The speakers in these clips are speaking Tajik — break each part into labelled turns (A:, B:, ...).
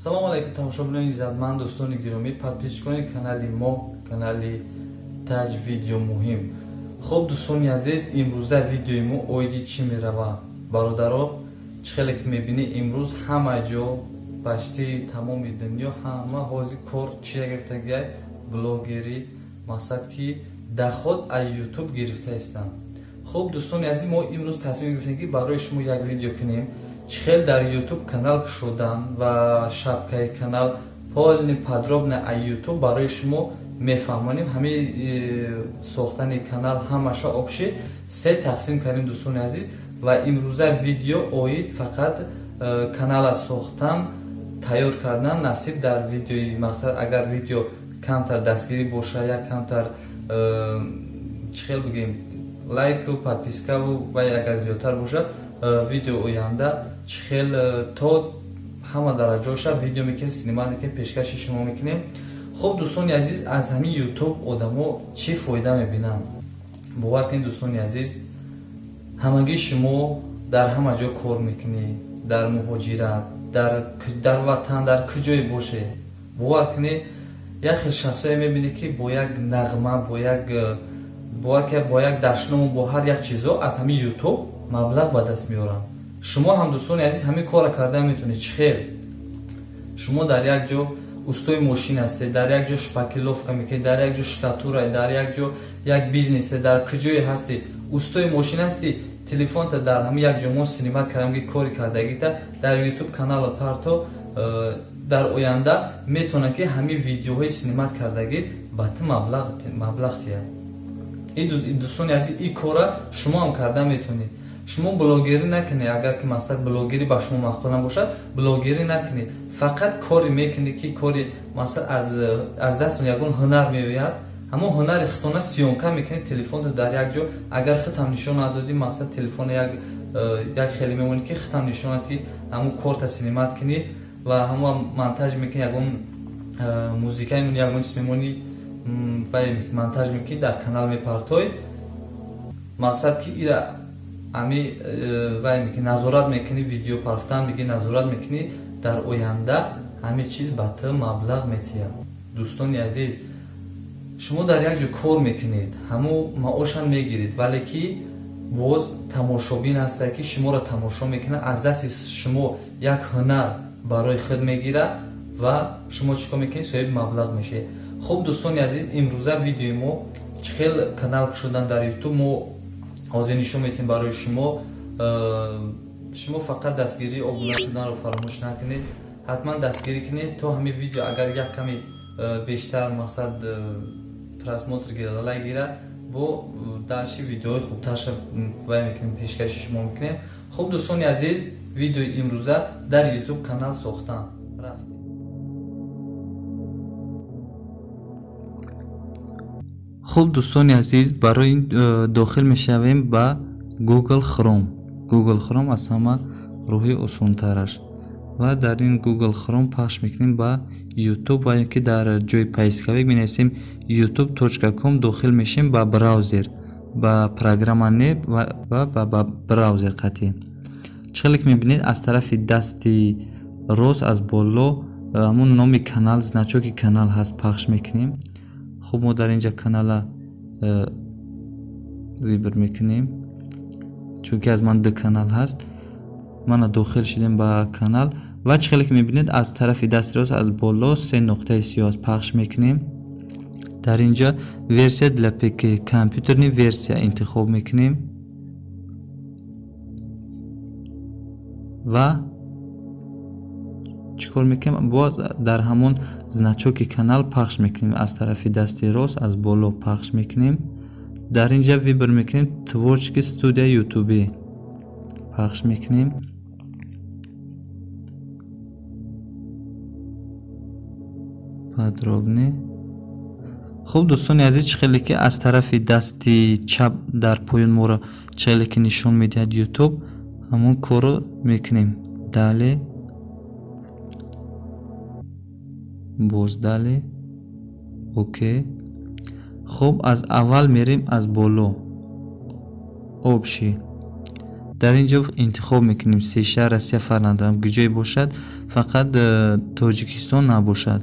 A: Салому алайкум, тамошобинони иззатманд, дӯстони гиромӣ, подписчикони канали мо, канали Таҷ Видео Муҳим. Хуб, дӯстони азиз, имрӯза видеои мо оиди чӣ мерава? Бародаро, чӣ хеле ки мебинӣ, имрӯз ҳама ҷо, почти тамоми дунё, ҳама ҳозир кор чия гирифтагиай? Блогерӣ. Мақсад ки доход аз Ютуб гирифта истанд. Хуб, дӯстони азиз, мо имрӯз тасмим гирифтем, ки барои шумо як видео кунем, чӣ хел дар Ютуб канал кушодан ва шабакаи канал полный подробно аз Ютуб барои шумо мефаҳмонем. Ҳамаи сохтани канал ҳамаша общий се тақсим кардем, дӯстони азиз. Ва имрӯза видео оид фақат канала сохтан, тайёр кардан. Насиб дар видеои мақсад, агар видео камтар дастгирӣ боша, як камтар чӣ хел бигӯем, лайку подпискаву вай агар зиёдтар бошад, видео оянда чӣ хел то ҳама дараҷаоша видео мекунем, снимать мекунем, пешкаши шумо мекунем. Хуб, дӯстони азиз, аз ҳамин Ютуб одамо чӣ фоида мебинанд? Бовар кунед, дӯстони азиз, ҳамагӣ шумо дар ҳама ҷо кор мекунӣ, дар муҳоҷират, дар ватан, дар куҷое боше, бовар кунед, як хел шахсое мебинӣ, ки бо як нағма, бо як дашному, бо ҳар як чизо аз ҳамин Ютуб маблағ ба даст меоранд. Шумо ҳам, дӯстони азиз, ҳамин корро карда метавонед. Чӣ хел? Шумо дар як ҷо устои мошин ҳастед, дар як ҷо шпаклёвка мекунед, дар як ҷо штукатура, дар як ҷо як бизнесе, дар куҷое ҳастӣ, устои мошин ҳастӣ, телефонта дар ҳамин як ҷо мо снимать кардам, ки кори кардагита дар Ютуб канала парто, дар оянда метавонад, ки ҳамин видеоҳои снимать кардагӣ ба ту маблағ тиҳад. Дӯстони азиз, ин корра шумо ҳам карда метавонед. Шумо блогерӣ накунед, агар ки мақсад блогерӣ ба шумо маъқул набошад, блогерӣ накунед. Фақат коре мекунед, ки кори масалан аз дастон ягон ҳунар меояд, ҳамон ҳунари худтона съёмка мекунед, телефонто дар як ҷо, агар худтам нишон надодӣ, масалан, телефона як хеле мемонӣ, ки худтам нишон надӣ, ҳамон корта снимать кунӣ ва ҳамон монтаж мекунӣ, ягон музыка мемонӣ, ягон чиз мемонӣ, вай монтаж мекунӣ, дар канал мепартой. Мақсад ки ира ами вай мекунӣ, назорат мекунӣ, видео парфтан мегӣ, назорат мекунӣ, дар оянда ҳамин чиз ба ту маблағ метиҳад. Дӯстони азиз, шумо дар як ҷо кор мекунед, ҳамун маошам мегиред, вале ки боз тамошобин ҳаста, ки шуморо тамошо мекунад, аз дасти шумо як ҳунар барои худ мегирад ва шумо чӣ кор мекунед? Соҳиби маблағ мешавед. Хуб, дӯстони азиз, имрӯза видеои мо чӣ хел канал кушодан дар Ютуб мо ҳозир нишон медиҳем барои шумо. Шумо фақат дастгирии обуна шуданро фаромӯш накунед, ҳатман дастгирӣ кунед, то ҳамин видео агар як ками бештар мақсад просмотр гирад, лайк гирад, бо дальше видеоҳои хубтарша вай мекунем, пешкаши шумо мекунем. Хуб, дӯстони азиз, видеои имрӯза дар Ютуб канал сохтан. Рафтем.
B: Хуб, дӯстони азиз, барои ин дохил мешавем ба Google Chrome. Google Chrome аз ҳама роҳи осонтараш. Ва дар ин Google Chrome пахш мекунем ба YouTube ва ё ки дар ҷои поисковик менависем youtube.com, дохил мешем ба браузер, ба программа не, ва ба браузер қатъӣ. Чӣ хеле ки мебинед, аз тарафи дасти рост аз боло ҳамун номи канал, значоки канал ҳаст, пахш мекунем. Хуб, мо дар инҷа канала выбор мекунем, чунки аз ман ду канал ҳаст. Мана, дохил шудем ба канал ва чӣ хеле ки мебинед, аз тарафи дасти рост аз боло се нуқтаи сиёҳ аст, пахш мекунем. Дар инҷа версия для ПК, компьютерный версия интихоб мекунем ва чӣ кор мекунем? Боз дар ҳамон значоки канал пахш мекунем, аз тарафи дасти рост аз боло пахш мекунем. Дар инҷа выбор мекунем творческий студия ютубӣ, пахш мекунем. Подробнее. Хуб, дӯстони азиз, чӣ хеле ки аз тарафи дасти чап дар поён моро чӣ хеле ки нишон медиҳад Ютуб, ҳамон корро мекунем. Далее, боз далее, окей. Хуб, аз аввал мерем аз боло, общий. Дар ин ҷо интихоб мекунем США, Россия, фарқ надорам, куҷое бошад, фақат Тоҷикистон набошад,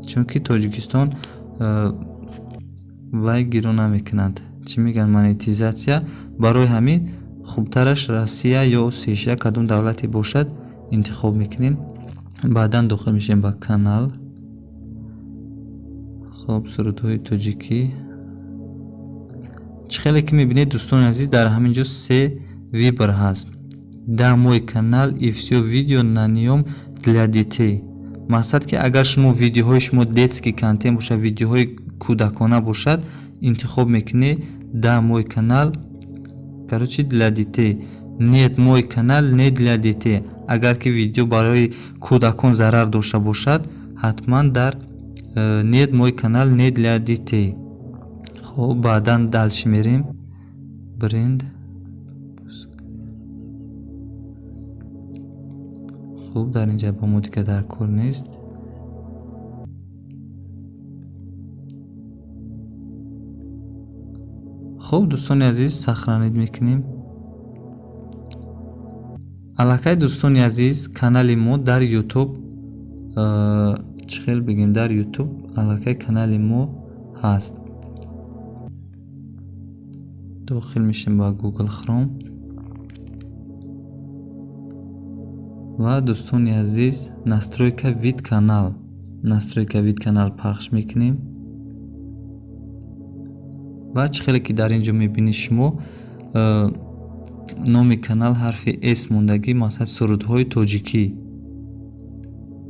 B: чунки Тоҷикистон вай гирӯ намекунад, чӣ мегӯянд, монетизатсия. Барои ҳамин хубтараш Россия ё США, кадом давлате бошад, интихоб мекунем. Баъдан дохил мешавем ба канал. Хоб, сурудҳои тоҷикӣ. Чӣ хеле ки мебинед, дӯстони азиз, дар ҳамин ҷо се выбор ҳаст: да, мой канал и все видео на нём для детей. Мақсад ки агар шумо видеоҳои шумо детский контент бошад, видеоҳои кӯдакона бошад, интихоб мекунед да, мой канал, короче, для детей, нет, мой канал не для детей. Агар ки видео барои кӯдакон зарар дошта бошад, ҳатман дар нет, мой канал не для детей. Хоб, баъдан дальше мерем. Бренд. Хуб, дар ин ҷа ба мо дига дар кор нест. Хуб, дӯстони азиз, сохранить мекунем. Аллакай, дӯстони азиз, канали мо дар Ютуб, чӣ хел бигем, дар Ютуб аллакай канали мо ҳаст. Дохил мешем ба Google Chrome ва, дӯстони азиз, настройка вид канал, настройка вид канал пахш мекунем. Ва чӣ хеле ки дар ин ҷо мебинед шумо, номи канал ҳарфи С мондагӣ, мақсад сурудҳои тоҷикӣ.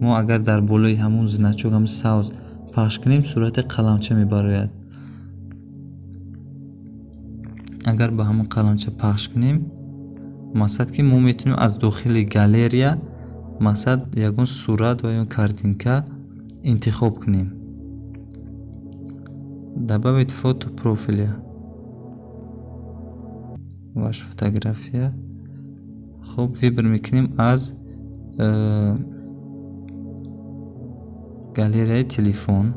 B: Мо агар дар болои ҳамун значок, ҳамун савз пахш кунем, сурати қаламча мебарояд. Агар ба ҳамун қаламча пахш кунем, мақсад ки мо метавонем аз дохили галерея, мақсад, ягон сурат ва ё картинка интихоб кунем. Добавить фото профиля, ваша фотография. Хуб, выбор мекунем аз галереяи телефон.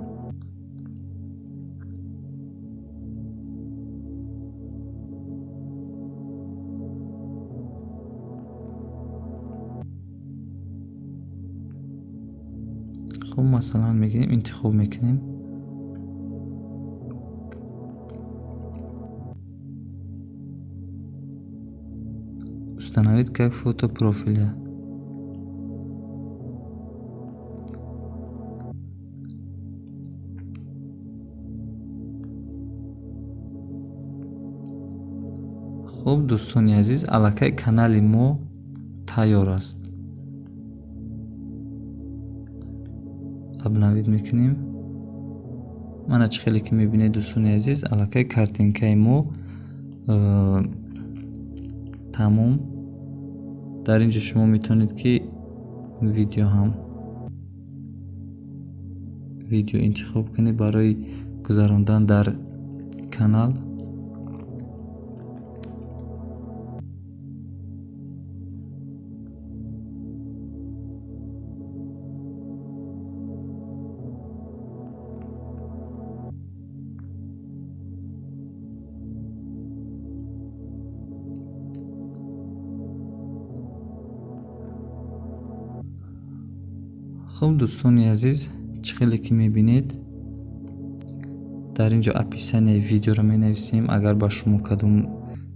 B: Хуб, масалан, мегирем, интихоб мекунем. Установить как фото профиля. Хуб, дӯстони азиз, аллакай канали мо тайёр аст. Обновить мекунем. Мана, чӣ хеле ки мебинед, дӯстони азиз, аллакай картинкаи мо тамом. Дар ин ҷо шумо метавонед ки видео ҳам, видео интихоб кунед барои гузарондан дар канал. Хуб, дӯстони азиз, чӣ хеле ки мебинед, дар ин ҷо описанияи видеоро менависем. Агар ба шумо кадом,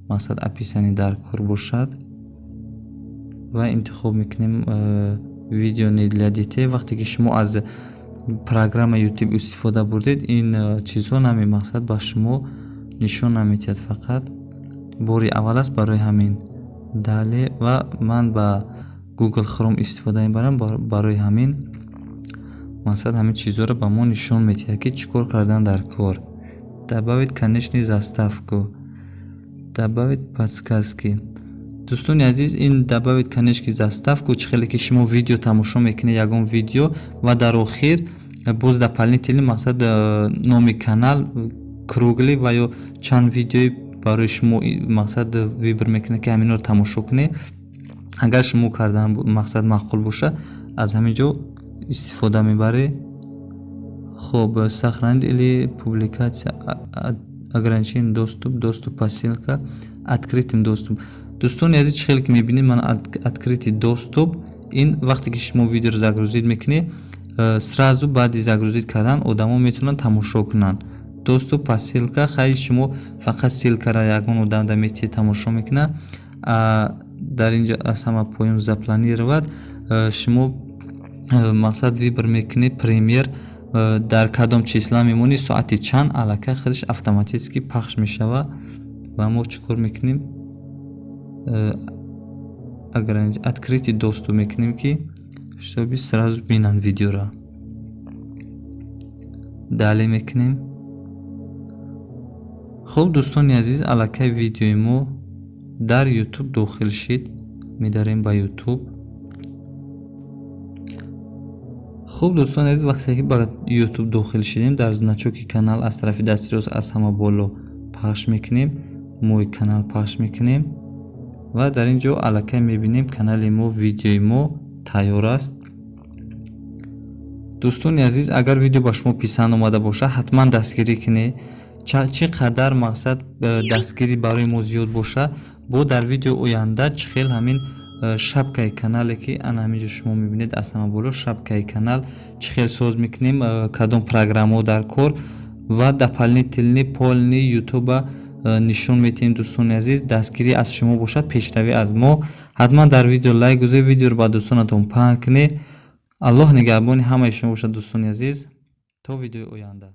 B: мақсад, описание дар кор бошад, ва интихоб мекунем видео не для детей. Вақте ки шумо аз программа YouTube истифода бурдед, ин чизҳо нами, мақсад, ба шумо нишон наметиҳад, фақат бори аввал аст, барои ҳамин далее. Ва ман ба Google Chrome истифода мебарам, барои ҳамин, мақсад, ҳамин чизҳоро ба мо нишон медиҳад, ки чӣ кор кардан дар кор. Добавить конечный заставку, добавить подсказки. Дӯстони азиз, ин добавить конечный заставку, чӣ хеле ки шумо видео тамошо мекунед, ягон видео, ва дар охир боз дополнительный, мақсад, номи канал круглый ва ё чанд видеои барои шумо, мақсад, выбор мекунад, ки ҳаминро тамошо кунед. Агар шумо кардан, мақсад, маъқул бошад, аз ҳамин ҷо истифода мебаред. Хуб, сохранить или публикация, ограничен доступ, доступ по ссылка, открытым доступ. Дӯстони азиз, чӣ хеле ки мебинед, ман открытый доступ, ин вақте ки шумо видеоро загрузить мекунед, сразу баъди загрузить кардан одамо метавонанд тамошо кунанд. Доступ по ссылка, хайр, шумо фақат ссылкара ягон одамда метиҳед, тамошо мекунад. Дар инҷо аз ҳама поён запланировать, шумо мақсад выбор мекунед, премьер дар кадом числа мемонӣ, соати чанд, аллакай худаш автоматически пахш мешавад. Ва мо чӣ кор мекунем? Агар открытый доступ мекунем, ки чтобы сразу бинанд видеоро. Далее мекунем. Хуб, дӯстони азиз, аллакай видеои мо дар Ютуб дохил шид. Медарем ба Ютуб. Хуб, дӯстони азиз, вақте ки ба Ютуб дохил шидем, дар значоки канал аз тарафи дасти рост аз ҳама боло пахш мекунем, мой канал пахш мекунем ва дар ин ҷо аллакай мебинем, канали мо, видеои мо тайёр аст. Дӯстони азиз, агар видео ба шумо писанд омада бошад, ҳатман дастгирӣ кунед. Чӣ қадар мақсад дастгирӣ барои мо зиёд бошад, бо дар видеои оянда чӣ хел ҳамин шапкаи канале, ки ана ҳамин ҷо шумо мебинед, аз ҳама боло шапкаи канал, чӣ хел соз мекунем, кадом программаҳо дар кор ва дополнительный полный Ютуба нишон медиҳем. Дӯстони азиз, дастгирӣ аз шумо бошад, пешравӣ аз мо. Ҳатман дар видео лайк гузоред, видеоро ба дӯстонатон паҳн кунед. Аллоҳ нигаҳбони ҳамаи шумо бошад, дӯстони азиз, то видеои оянда.